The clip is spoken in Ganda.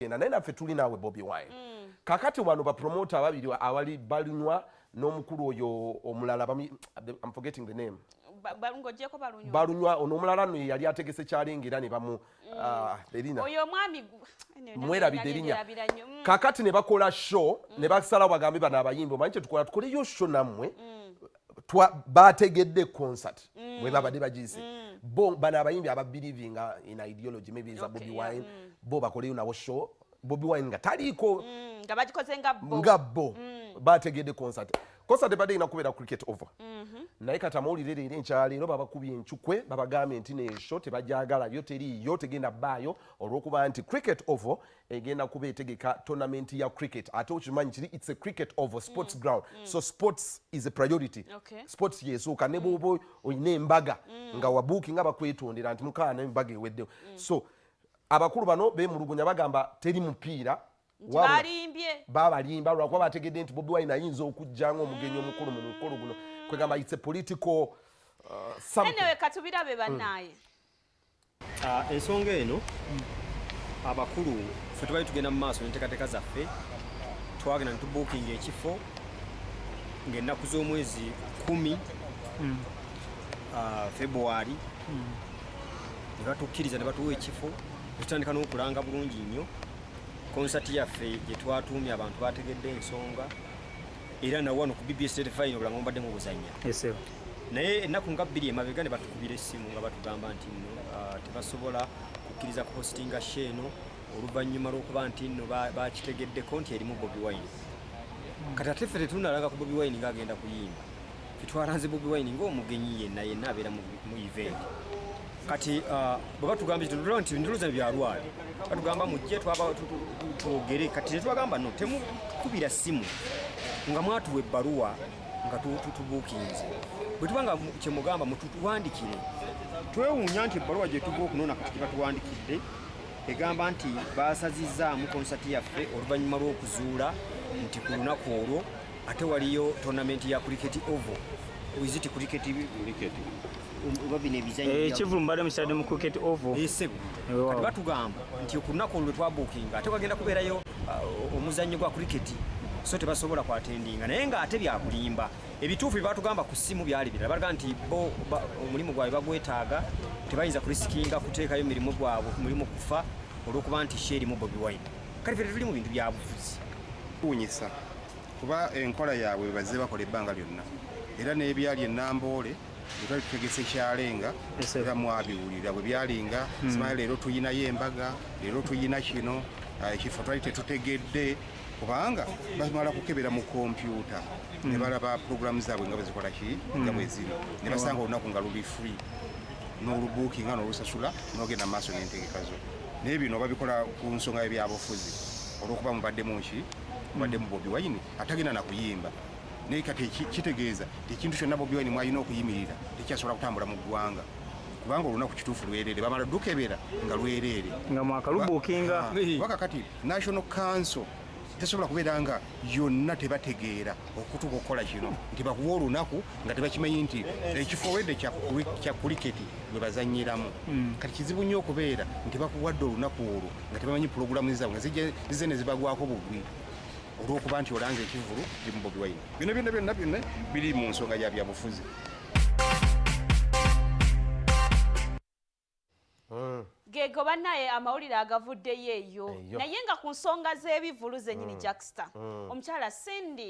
Genda naye naffe tuli naawe, Bobi Wine. Kakati wano bapromota ababiri awali Balunywa n'omukulu oyo omulala, I'm forgetting the name. Ng'ogyeko Balunywa. Balunywa ono omulala nno ye yali ategese kyalinga era ne bamu erina Oyo omwami anyway, mwerabidde erinnya. Nalierabira nnyo. Kakati ne bakola show ne basalawo bagambe bano abayimbi, omanyi kyetukola, tukoleyo show nammwe. Bategedde concert bwe babadde bagiyise bo bano abayimbi ababelievinga in ideology maybe za Bobi Wine, bo bakoleyo nabo show, Bobi Wine nga taliiko. Nga bagikoze nga bo. Nga bo bategedde concert. Concert ebadde erina kubeera Cricket Oval, naye kati amawulire leero enkyaleero babakubye encukwe, babagambye nti nesho tebajagalayo, teriiyo, tegenda bbaayo olw'okuba nti Cricket Oval egenda kuba etegeka tournament ya cricket. Ate okimanyi kiri, it's a Cricket Oval, sports ground, so sports is a priority. Sports yesooka, ne bwoba olina embaga nga wabuuki nga bakwetondera nti mukaana embaga eweddewo. So abakulu bano bemulugunya, bagamba teri mupiira. Nti balimbye. Babalimba lwakuba bategedde nti Bobi Wine ayinza okujja ng'omugenyi omukulu mu mukolo guno. Kwegamba it's a political something. Anyway, katubirabe bannaaye. Ensonga eno, abakulu ffe tubali tugenda mu maaso n'enteekateeka zaffe. Twagenda ne tubuukinga ekifo ng'ennaku z'omwezi 10 February, ne batukkiriza ne batuwa ekifo ne tutandika n'okulanga bulungi nnyo konsati yaffe gye twatuumye. Abantu bategedde ensonga era na wano ku BBS Terefayina obulamu mubadde mu buzannya. Esebo. Naye ennaku nga 2 emabega ne batukubira essimu nga batugamba nti nno tebasobola kukkiriza kuhostinga show eno oluvannyuma lw'okuba nti nno bakitegeddeko nti erimu Bobi Wine. Kati ate ffe tetunalanga ku Bobi Wine ng'agenda kuyimba. Ffe twalanze Bobi Wine ng'omugenyi yenna yenna abeera mu event. Kati bwe batugambye nti nti ndowooza byalwale, batugamba mujje twogere. Kati tetwagamba no temukubira ssimu nga mwatuwa ebbaluwa nga tubuukinze. Bwe tuba nga kyemugamba mutuwandikire. Twewuunya nti ebbaluwa gye tuva okunona kati gye batuwandikidde egamba nti basazizzaamu konsati yaffe oluvannyuma lw'okuzuula nti ku lunaku olwo ate waliyo tournament ya Cricket Oval. Is it cricket oba bino ebizannyo Ekivulu mbadde mukyadde mu Cricket Oval. Esebo. Wow. Kati batugamba nti ku lunaku olwo lwe twabuukinga ate wagenda kubeerayo omuzannyo gwa cricket, so tebasobola kwatendinga. Naye ng'ate byakulimba. Ebituufu bye batugamba ku ssimu byali birala. Balaga nti bo omulimu gwabwe bagwetaaga, tebayinza kurisikinga kuteekayo mirimu gwabwe mulimu kufa olw'okuba nti show erimu Bobi Wine. Kati ffe tetuli mu bintu bya bufuzi. Wunyisa kuba enkola yaabwe bazze bakola ebbanga lyonna, era n'ebyali enamboole bwe twali tutegese kyalenga era mwabiwulira bwe byalinga, simanyi leero tuyinayo embaga, leero tuyina kino, ekifo twali tetutegedde kubanga bamala kukebera mu kompyuta ne balaba puroguramu zaabwe nga bwe zikola ki, nga bwe ziri, ne basanga olunaku nga luli free, n'olubuukinga n'olusasula n'ogenda mu maaso n'entegeka zo. Naye bino babikola ku nsonga y'ebyabufuzi olw'okuba mubaddemu ki, mubaddemu Bobi Wine atagenda na kuyimba. Naye kati kitegeeza nti ekintu kyonna Bobi Wine mwalina okuyimirira tekyasobola kutambula mu ggwanga, kubanga olunaku kituufu lwereere, bamala dukebera nga lwereere. Nga mwakalubuukinga. Kuba kakati National Council tesobola kubeera nga yonna tebategeera okutuuka okukola kino nti bakuwa olunaku nga tebakimanyi nti ekifo wedde kya kuliketi bwe bazannyiramu. Kati kizibu nnyo okubeera nti bakuwadde olunaku olwo nga tebamanyi pulogulamu zaabwe, nga zize ne zibagwako bugwi olw'okuba nti olanze ekivulu kirimu Bobi Wine. Byonna byonna byonna byonna biri mu nsonga ya byabufuzi. Gego bannaye amawulire agavuddeyo eyo. Eyo. Naye nga ku nsonga z'ebivulu zennyini, Jackster, omukyala Cindy